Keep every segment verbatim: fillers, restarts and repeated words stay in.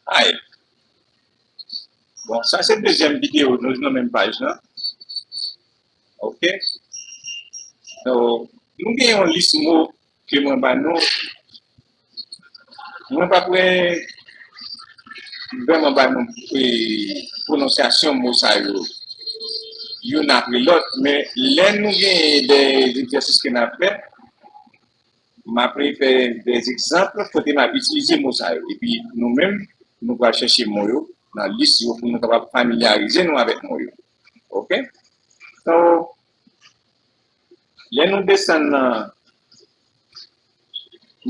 Hi. Bon, sa se dezyèm videyo nou nan menm paj lan. Ok. So, nou gen yon lis mo ke mwen ba nou. Mwen pa pre vrèman ba nou e, pwononsyasyon mo sa yo youn apre lòt, men lè nou gen de egzèsis ke n ap fè, m ap fè de egzanp kote m ap itilize mo sa yo. Epi nou menm, nou pral chèche mo yo nan lis yo pou nou kapab familyarize nou avèk mo yo. Ok? So, lè nou desann nan,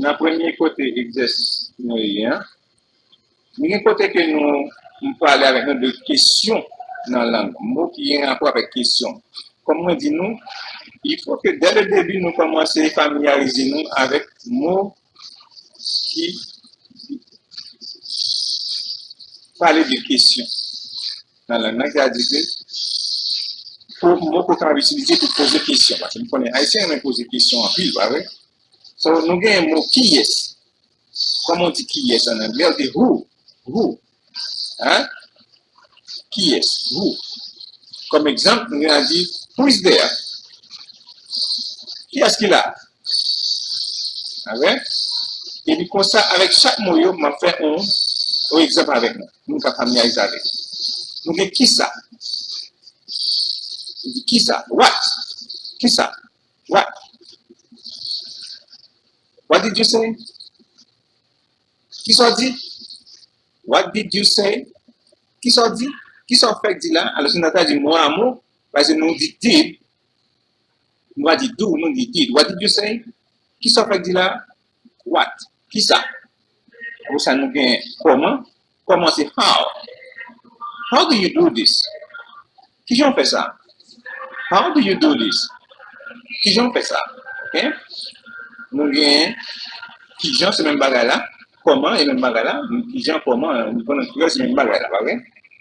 nan premye kote egzèsis nou ye an, nou gen kote ke nou, m pale avèk nou de kesyon nan lang, mo ki gen rapò avèk kesyon. Kòm mwen di nou, il faut que dès le début nou kòmanse familyarize nou avèk mo ki pale de kesyon nan lang nan, sètadi ke pou mo ke w ka itilize pou poze kesyon. Paske m konnen Ayisyen renmen poze kesyon anpil, pa vre? So, nou gen mo kiyès. Kòman w di kiyès an anglè? Ou di who. Who. Hein? Kiyès? Who. Kòm egzanp, nou gen a di, who is there? Kiyès ki la? Avè? Epi konsa, avèk chak mo yo, m ap fè yon, yon egzanp avèk nou. Pou nou ka familyarize avèk. Nou gen kisa. Ou di kisa? What? Kisa? What? What did you say? Kisa w di? What did you say? Kisa w di? Kisa w fèk di la? Alò, si nou ta di mo a mo, paske nou di did, nou pa di do, nou di did. What did you say? Kisa w fèk di la? What? Kisa? Apre sa, nou gen kòman. Kòman se how. How do you do this? Kijan w fè sa? How do you do this? Kijan w fè sa? Ok? Nou gen kijan se menm bagay la. Kòman e menm bagay la. Kijan, kòman, nou konnen kreyòl se menm bagay la, pa vre?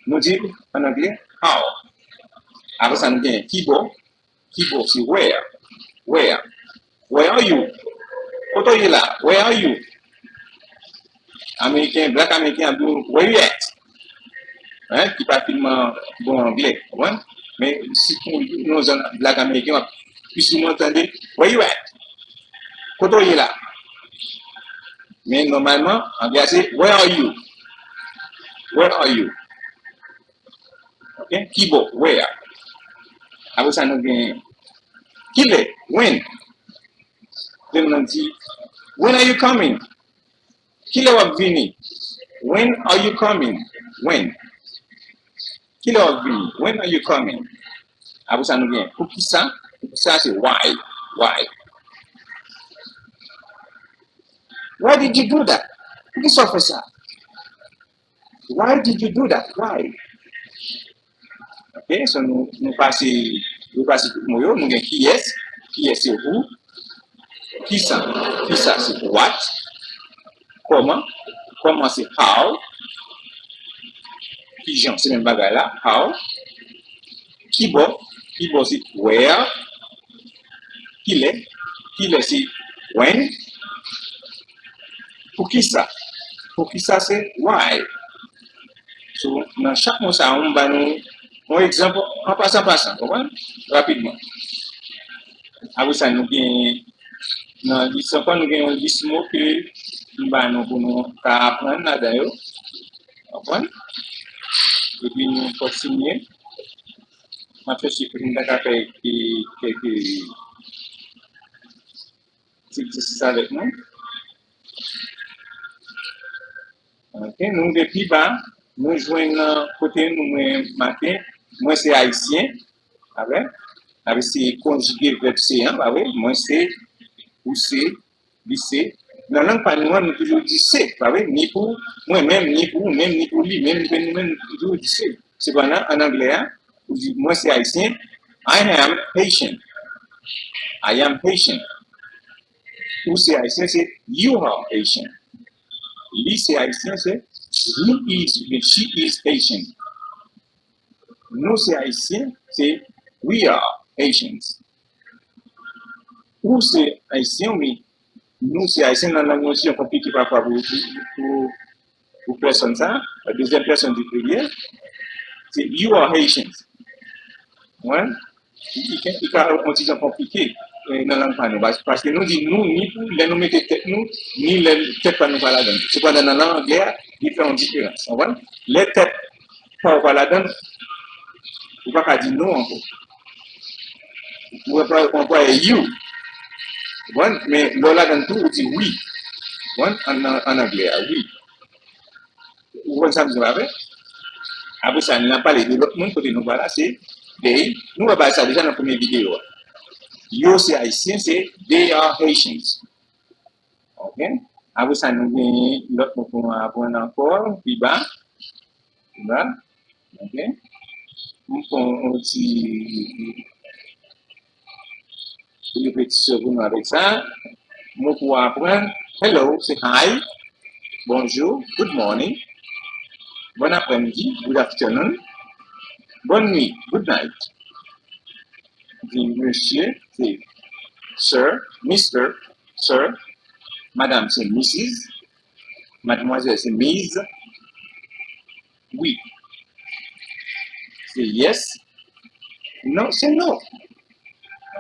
Nou di an anglè, how. Apre sa, nou gen kibò. Kibò, se where. Where. Where are you? Kote w ye la? Where are you? Ameriken, black Ameriken ap di w, where you at? Hein? Ki pa tèlman bon anglè, konprann? Men si pou yon zòn black Ameriken, w ap plis souvan tande, where you at? Kote w ye la? Men nòmalman, anglè a se, where are you? Where are you? Ok? Kibò, where? Apre sa, nou gen kilè, when. Lè nou di, when are you coming? Kilè w ap vini? When are you coming? When? Kilè w ap vini? When are you coming? Apre sa, nou gen poukisa. Poukisa se why. Why? Why did you do that? Poukisa w fè sa? Why did you do that? Why? Ok, so nou, nou pase, nou pase tout mo yo. Nou gen kiyès, kiyès se who, kisa, kisa se what, kòman, kòman se how, kijan se menm bagay la, how, kibò, kibò se where, kilè, kilè se when, poukisa, poukisa se why. So, nan chak mo sa yo, m ba nou yon egzanp an pasan pasan, konprann? Rapidman. Apre sa, nou gen, nan lis ankò, nou gen yon lis mo ke m ba nou pou nou ka aprann ladan yo. Konprann? Epi nou kontinye. M ap chèche pou nou ta ka fè kèk, kèk ti egzèsis avèk nou. Ok, nou rive pi ba, nou jwenn nan kote nou mwen make, mwen se ayisyen, pa vre? Avè se konjige vèb se an, pa vre? Mwen se, ou se, li se. Nan lang pa nou an, nou toujou di se, pa vre? Ni pou mwen menm, ni pou ou menm, ni pou li menm, ni pou nou menm, nou toujou di se. Sepandan, an anglè a, ou di, mwen se ayisyen, I am Haitian. I am Haitian. Ou se ayisyen, se you are Haitian. Li se ayisyen, se he is, oubyen she is Haitian. Nou se ayisyen, se we are Haitians. Ou se ayisyen, wi. Nou se ayisyen, nan lang nou se konplike pafwa pou, pou, pou, pou pèsòn sa, la dezyèm pèsòn di pliryèl, se you are Haitians. Konprann? Li, li, li ka yon ti jan konplike, eh, nan lang pa nou. Pas-, paske nou di nou, ni pou lè nou mete tèt nou, ni lè tèt pa nou pa ladan l. Sepandan, nan lang anglè a, li fè yon diferans. Konprann? Lè tèt pa w pa ladan l, ou pa ka di nou ankò. Ou anplwaye, ou anplwaye you. Konprann? Men lè w ladan l tou, ou di we. Konprann? An, an, an anglè a, we. Ou konprann sa m di w la, vre? Apre sa, n ap pale de lòt moun kote nou pral la, se they. Nou wè bagay sa deja nan premye videyo a. Yo se ayisyen, se they are Haitians. Ok? Apre sa, nou genyen lòt mo pou nou aprann ankò, pi ba. Pi ba. Ok? M fè yon ti repetisyon pou nou avèk sa. Mo pou aprann. Hello, se hi. Bonjou, good morning. Bon aprèmidi, good afternoon. Bonn nuit, good night. Di mesye, se sir, mister, sir. Madanm, se missus. Madmwazèl, se miz. Wi. Se yes. Non, se no.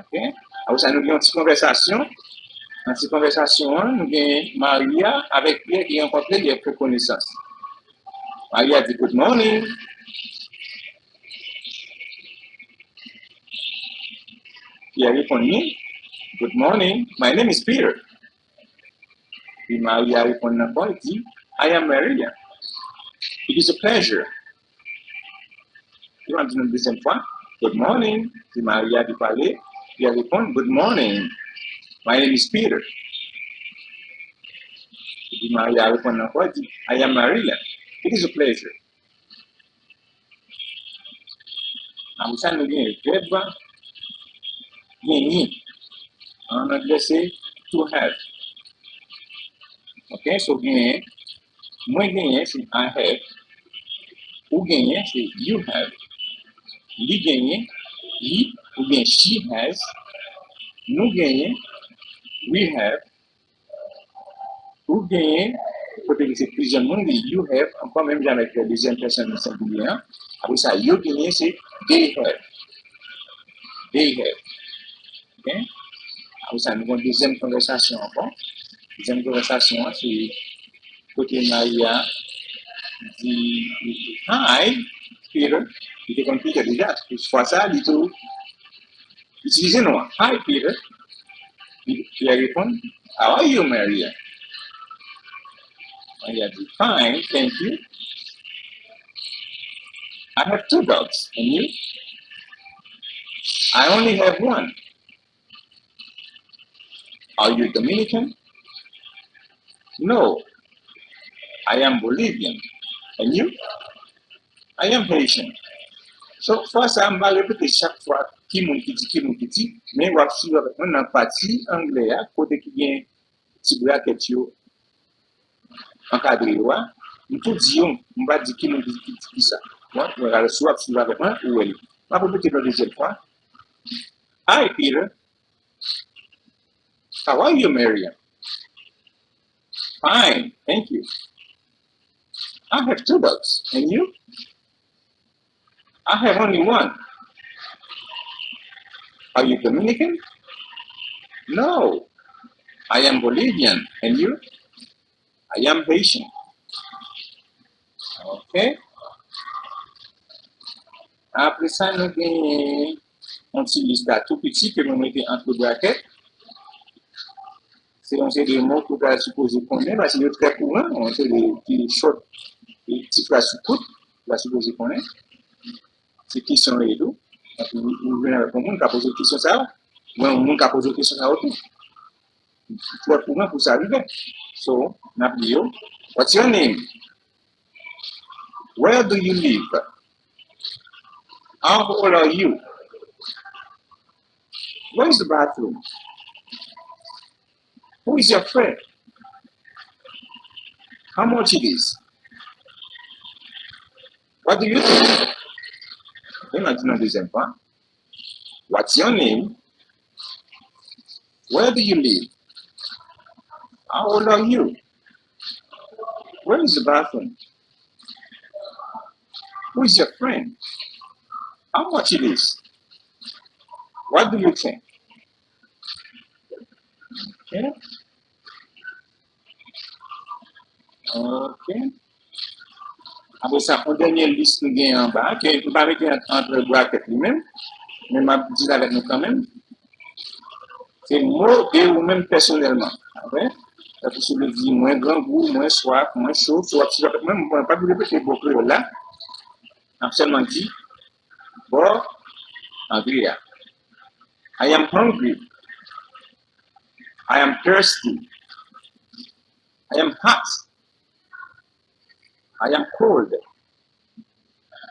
Ok. Apre sa, nou gen yon ti konvèsasyon. Nan ti konvèsasyon an, nou gen Maria avèk Pierre ki rankontre, li ap fè konesans. Maria di, "Good morning." Pierre reponn li, "Good morning. My name is Peter." Epi Maria reponn ankò, li di, "I am Maria. It is a pleasure." Li pa di nan dezyèm fwa, "Good morning." Se Maria ki pale, li reponn, "Good morning. My name is Peter." Epi Maria reponn ankò, li di, "I am Maria. It is a pleasure." Apre sa, nou gen vèb genyen. An anglè, se to have. Ok, so genyen. Mwen genyen, se I have. Ou genyen, se you have. Li genyen, he oubyen she has. Nou genyen, we have. Ou genyen, kote ke se plizyè moun, li you have, ankò menm jan avèk dezyèm pèsòn sengilye an. Apre sa, yo genyen, se they have. They have. Ok? Apre sa, nou gen yon dezyèm konvèsasyon ankò. Dezyèm konvèsasyon an, se kote Maria di, "Hi, Peter." Li te konn Peter deja. Fwa sa, li tou itilize non an. "Hi, Peter." Li, li reponn, "How are you, Maria?" Maria di, "Fine, thank you. I have two dogs. And you?" "I only have one." "Are you Dominican?" "No, I am Bolivian. And you?" "I am Haitian." So, fwa sa, m pa repete chak fwa ki moun ki di, ki moun ki di, men w ap swiv avèk mwen nan pati anglè a, kote ki gen ti brakèt yo ankadre yo a. M tou di yo, m pa di ki moun ki, ki, ki di sa. Bon, mwen, si w ap swiv avèk mwen, ou wè li. M ap repete l yon dezyèm fwa. "Hi, Peter. How are you, Maria?" "Fine, thank you. I have two dogs. And you?" "I have only one." "Are you Dominican?" "No, I am Bolivian. And you?" "I am Haitian." Ok. Apre sa, nou gen yon ti lis la tou piti ke nou mete antre brakèt. Se yon seri de mo ke w ta sipoze konnen, paske yo trè kouran, yon seri de ti short, de ti fraz kout, w ta sipoze konnen. Se kesyon yo ye tou. Donk, ou, ou jwenn avèk yon moun ka poze w kesyon sa yo. Mwen, yon moun ka poze w kesyon sa yo tou. Trè kouran pou sa rive. So, n ap di yo, "What's your name? Where do you live? How old are you? Where is the bathroom? Who is your friend? How much it is? What do you think?" Mwen di nan dezyèm fwa. "What's your name? Where do you live? How old are you? Where is the bathroom? Who is your friend? How much it is? What do you think? Okay. Okay. Apre sa, yon dènye lis nou gen anba, ke m pa mete ant, ant brakèt li menm, men m ap di l avèk nou kanmenm. Se mo de ou menm pèsonèlman. Apre, tankou si w vle di, mwen grangou, mwen swaf, mwen cho, so w ap siv avèk mwen, mwen pa vle repete mo kreyòl la. M ap sèlman di, bò antre a. I am hungry. I am thirsty. I am hot. I am cold.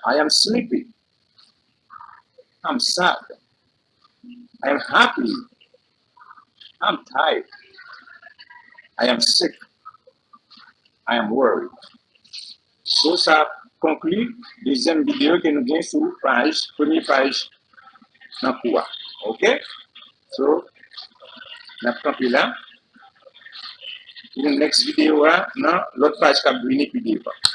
I am sleepy. I'm sad. I am happy. I'm tired. I am sick. I am worried. So, sa konkli dezyèm videyo ke nou gen sou paj, premye paj nan kou a. Oke? So, n ap kanpe la. Pou next videyo a, nan lòt paj k ap vini pi devan.